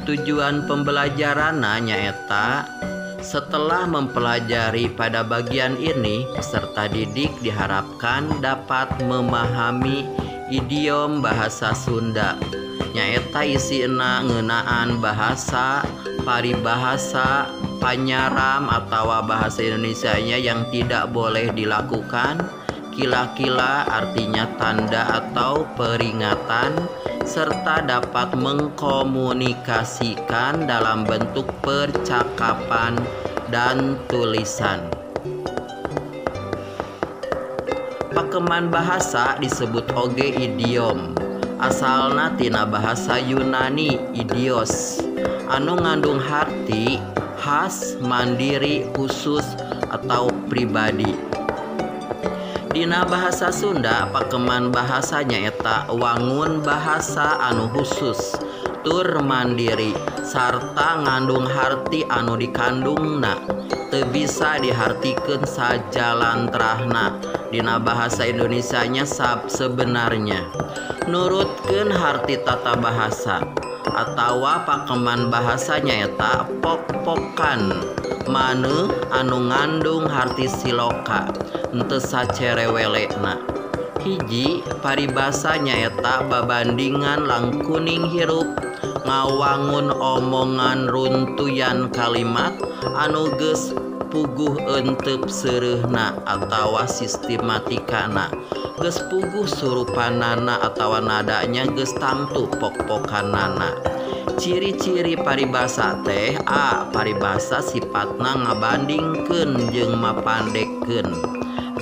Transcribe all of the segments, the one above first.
Tujuan pembelajaranna nyaeta setelah mempelajari pada bagian ini, peserta didik diharapkan dapat memahami idiom bahasa Sunda. Nyaeta isina ngeunaan bahasa, paribahasa, panyaram atawa bahasa Indonesianya yang tidak boleh dilakukan, kila-kila artinya tanda atau peringatan, serta dapat mengkomunikasikan dalam bentuk percakapan dan tulisan. Pakeman bahasa disebut oge idiom. Asalna tina bahasa Yunani idios, anu ngandung harti khas, mandiri, khusus atau pribadi. Dina bahasa Sunda pakeman bahasa nyaeta wangun bahasa anu khusus tur mandiri sarta ngandung harti anu dikandungna teu bisa dihartikeun sajalantrahna. Dina bahasa Indonesianya sebenarnya nurutkeun harti tata bahasa atawa pakeman bahasa nyaeta pok-pokan maneuh anu ngandung harti siloka henteu sacerewelena. Hiji, paribasa nyaeta babandingan langkuning hirup ngawangun omongan runtuyan kalimat anu geus puguh entep seureuhna atawa sistematikana, geus puguh surupanana atawa nadanya geus tangtu pok-pokanana. Ciri-ciri paribasa teh A. Paribasa sifatna ngabandingkeun jeung mapandekkeun.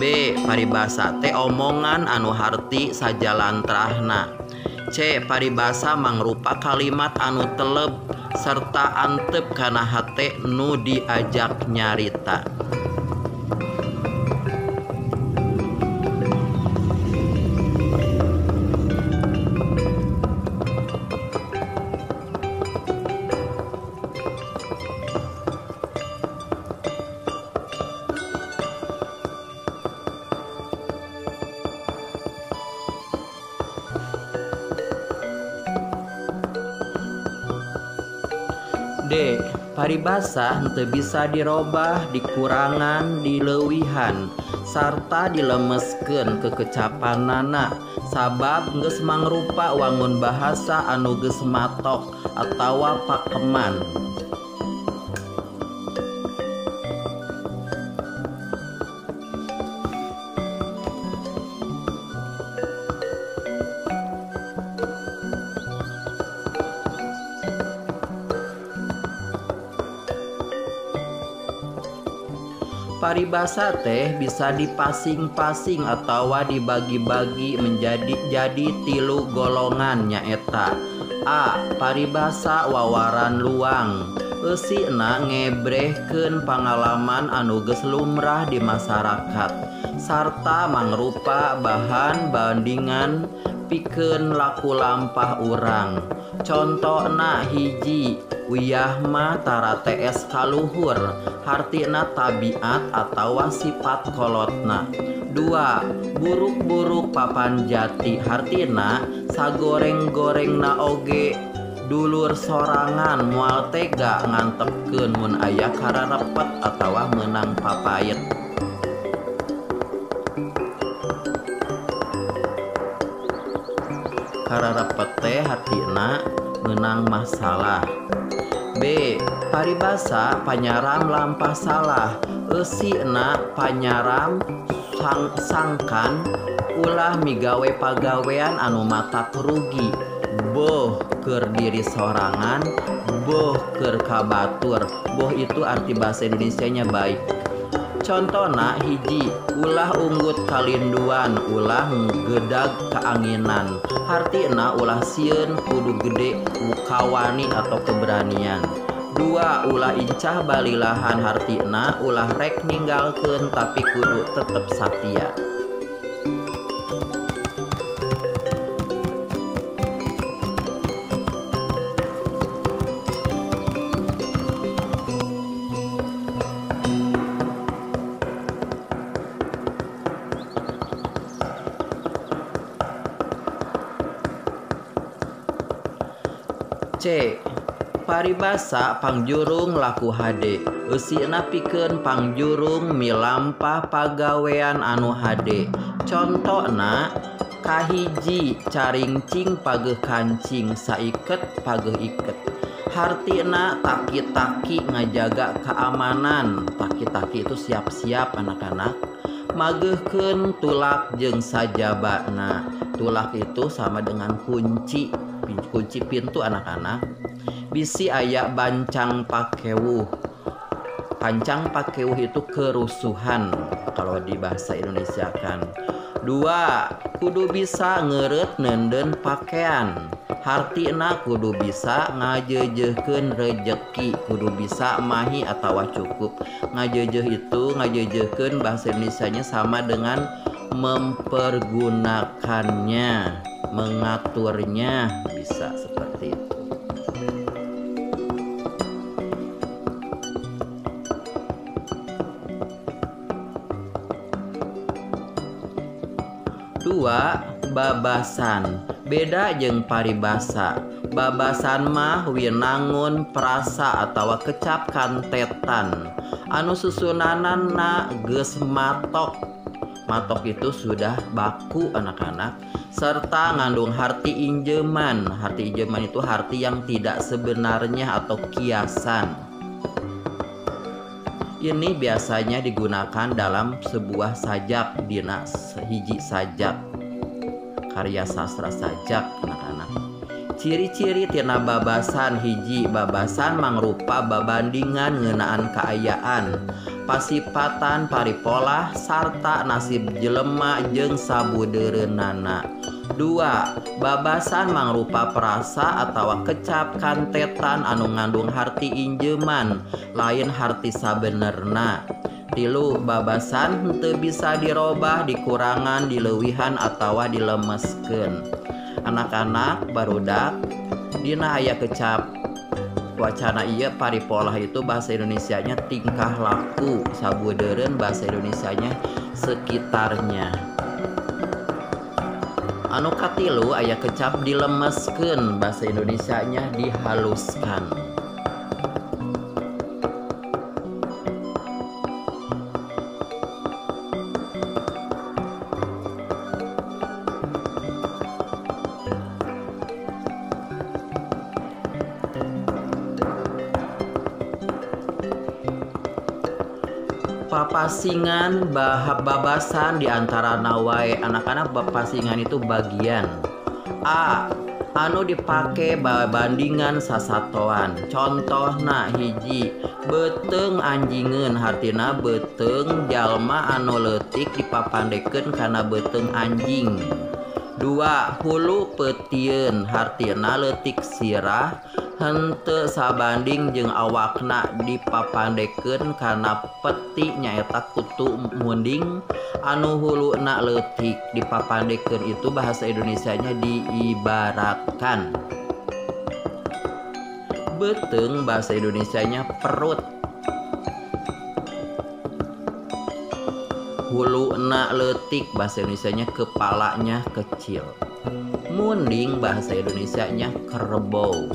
B. Paribasa teh omongan anu harti sajalantrahna. C. Paribasa mangrupa kalimat anu teleb serta antep kana hate nu diajak nyarita. D. Paribasa henteu bisa dirobah, dikurangan, dileuwihan, sarta dilemeskeun kekecapanana sabab geus mangrupa wangun bahasa anu geus matok atawa pakeman. Paribasa teh bisa dipasing-pasing atawa dibagi-bagi menjadi jadi tilu golongan nyaeta A. Paribasa wawaran luang, eusina ngebrehkeun pangalaman anu geus lumrah di masyarakat sarta mangrupa bahan bandingan pikeun laku lampah urang. Contona hiji, uyah mah tara TS kaluhur, hartina tabiat atawa sifat kolotna. Dua, buruk-buruk papan jati, hartina sagoreng-gorengna oge dulur sorangan moal tega ngantepkeun mun aya kararepet atawa meunang papait. Kararepet teh hartina meunang masalah. B. Paribasa panyaram lampah salah, eusina panyaram sangkan ulah migawe pagawean anu matak rugi, boh keur diri sorangan, boh keur kabatur. Boh itu arti bahasa Indonesianya baik. Contona hiji, ulah unggut kalinduan, ulah gedag keanginan, hartina ulah sieun kudu gede kawani atau keberanian. Dua, ulah incah balilahan, hartina ulah rek ninggalkeun tapi kudu tetep satia. C. Paribasa pangjurung laku hade. Eusina pikeun pangjurung milampah pagawean anu hade. Contona kahiji caringcing pageuh kancing saiket pageuh iket. Hartina taki-taki ngajaga keamanan. Taki-taki itu siap-siap anak-anak. Mageuhkeun tulak jeung sajabana. Tulak itu sama dengan kunci, kunci pintu anak-anak. Bisi aya bancang pakewuh. Pancang pakewuh itu kerusuhan kalau di bahasa Indonesia kan. 2. Kudu bisa ngeureut neundeun pakean. Hartina kudu bisa ngajeujeuhkeun rejeki, kudu bisa mahi atawa cukup. Ngajeujeuh itu ngajeujeuhkeun bahasa Indonesianya sama dengan mempergunakannya, mengaturnya, bisa seperti itu. 2. Babasan beda jeung paribasa. Babasan mah winangun prasa atawa kecap kantetan anu susunanana geus matok. Matok itu sudah baku anak-anak, serta ngandung harti injeman. Harti injeman itu harti yang tidak sebenarnya atau kiasan. Ini biasanya digunakan dalam sebuah sajak, dina hiji sajak, karya sastra sajak anak-anak. Ciri-ciri tina babasan hiji, babasan mangrupa babandingan ngeunaan kaayaan, pasipatan paripolah sarta nasib jelema jeung sabudeureunana. 2. Babasan mangrupa perasa atawa kecap kantetan anu ngandung harti injeman, lain harti sabenerna. 3. Babasan henteu bisa dirobah, dikurangan, dileuwihan atawa dilemeskeun. Anak-anak barudak dina aya kecap wacana ieu paripolah itu bahasa Indonesianya tingkah laku, sabudeureun bahasa Indonesianya sekitarnya. Anu katilu aya kecap dilemeskeun, bahasa Indonesianya dihaluskan. Papasingan babasan di antara nawae anak-anak. Papasingan itu bagian A anu dipake babandingan sasatoan. Contohna hiji, beuteung anjingeun hartina beuteung jalma anu leutik dipapandekeun kana beuteung anjing. 2. Hulu peutieun hartina leutik sirah henteu sabanding jeung awakna dipapandekeun kana peti nyaeta kutu munding anu huluna leutik. Dipapandekeun itu bahasa Indonesianya diibaratkan. Beuteung bahasa Indonesianya perut. Huluna leutik bahasa Indonesianya kepalanya kecil. Munding bahasa Indonesianya kerbau.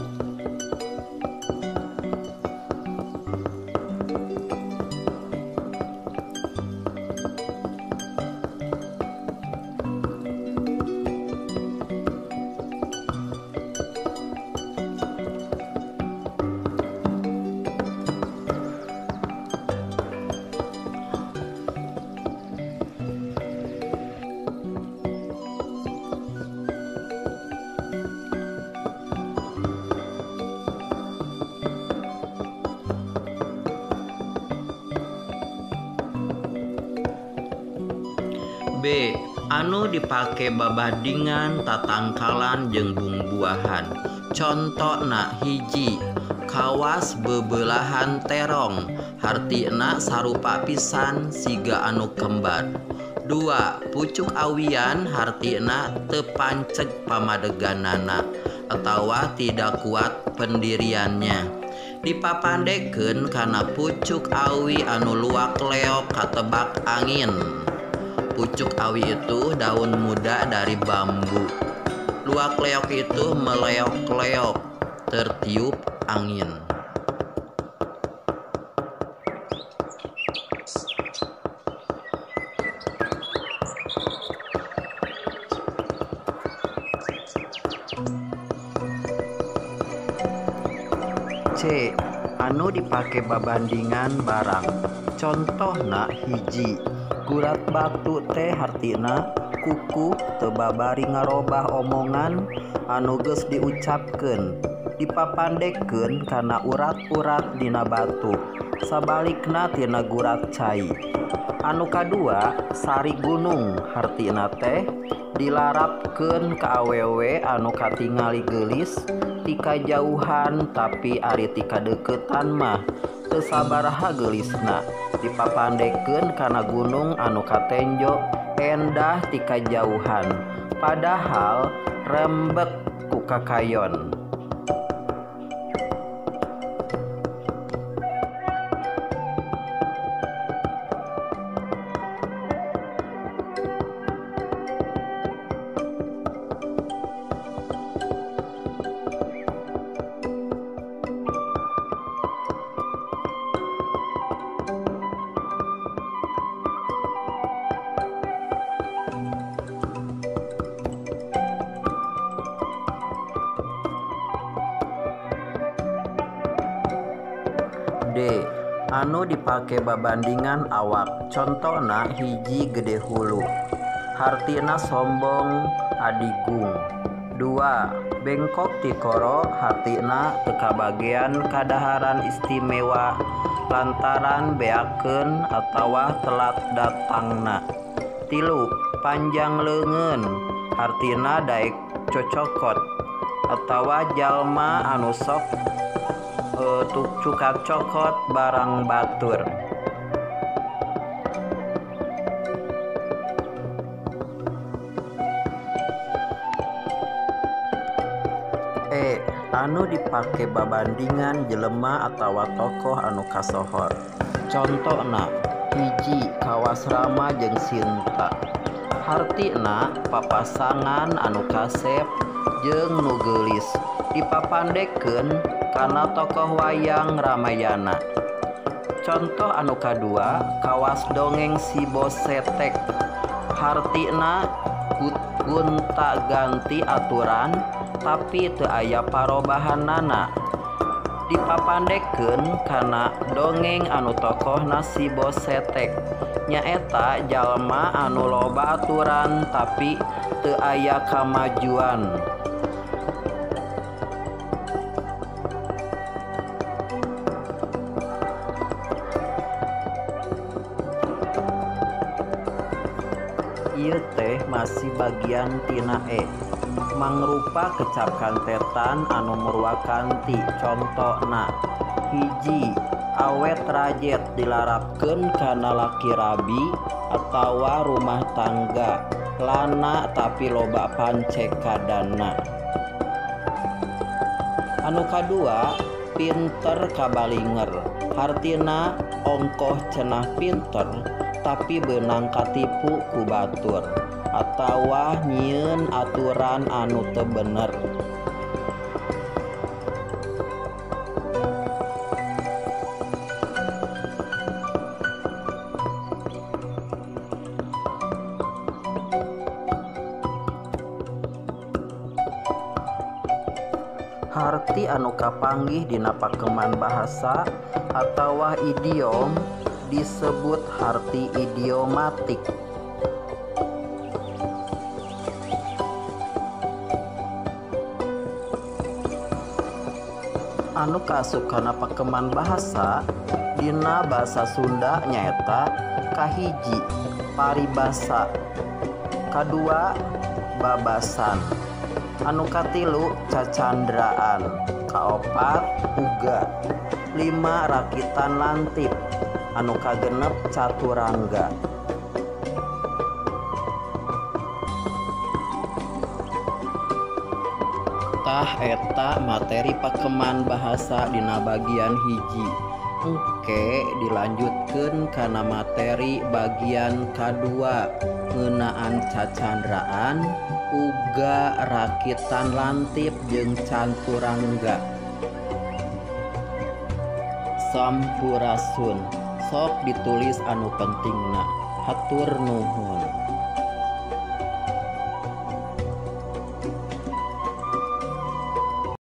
B. Anu dipake babandingan tatangkalan jeung bungbuahan. Contona hiji, kawas bebelahan terong hartina sarupa pisan siga anu kembar. 2. Pucuk awian hartina teu panceg pamadeganana atawa tidak kuat pendiriannya. Dipapandekeun kana pucuk awi anu luak leok katebak angin. Pucuk awi itu daun muda dari bambu. Luak leok itu meleok-leok, tertiup angin. C. Anu dipake babandingan barang. Contohna hiji, gurat batu teh hartina kukuh teu babari ngarobah omongan anu geus diucapkeun, dipapandekeun kana urat-urat dina batu, sabalikna tina gurat cai. Anu kadua, sari gunung hartina teh dilarapkeun ka awewe anu katingali geulis ti kajauhan tapi ari ti kadeuketan mah teu sabaraha geulisna, dipapandekeun kana gunung anu katenjo endah ti kajauhan padahal rembek ku kakayon. D. Anu dipake babandingan awak. Contona hiji, gede hulu hartina sombong adigung. 2. Bengkok tikoro hartina teu kabagean kadaharan istimewa lantaran beakeun atawa telat datangna. 3. Panjang leungeun hartina daek cocokot atawa jalma anu sok cukat cokot barang batur. E. Anu dipake babandingan jelema atawa tokoh anu kasohor. Contona hiji, kawas Rama jeung Sinta hartina papasangan anu kasep jeung nu geulis, dipapandekeun kana tokoh wayang Ramayana. Contoh anu kadua, kawas dongeng si Bosetek hartina gonta ganti aturan tapi teu aya parobahanana, dipapandekeun kana dongeng anu tokohna si Bosetek nyaeta jalma anu loba aturan tapi teu aya kamajuan. Ieu teh masih bagian tina E. Mangrupa kecap kantetan anu murwakanti. Contona hiji, awet rajet dilarapkeun kana laki rabi atawa rumah tangga lana tapi loba pancekadana. Anu kadua, pinter kabalinger hartina ongkoh cenah pinter tapi beunang katipu ku batur atawa nyieun aturan anu teu bener. Harti anu kapanggih dina pakeman bahasa atawa idiom disebut harti idiomatik. Anu kaasup kana pakeman bahasa dina basa Sunda nyaeta kahiji, paribasa, kadua, babasan, anu katilu, cacandraan, kaopat, uga, 5, rakitan lantip, anu kagenep, caturangga. Tah eta materi pakeman bahasa dina bagian hiji. Engke dilanjutkeun kana materi bagian kadua ngeunaan cacandraan, uga rakitan lantip jeung canturangga. Sampurasun. Sok ditulis anu pentingna. Hatur nuhun.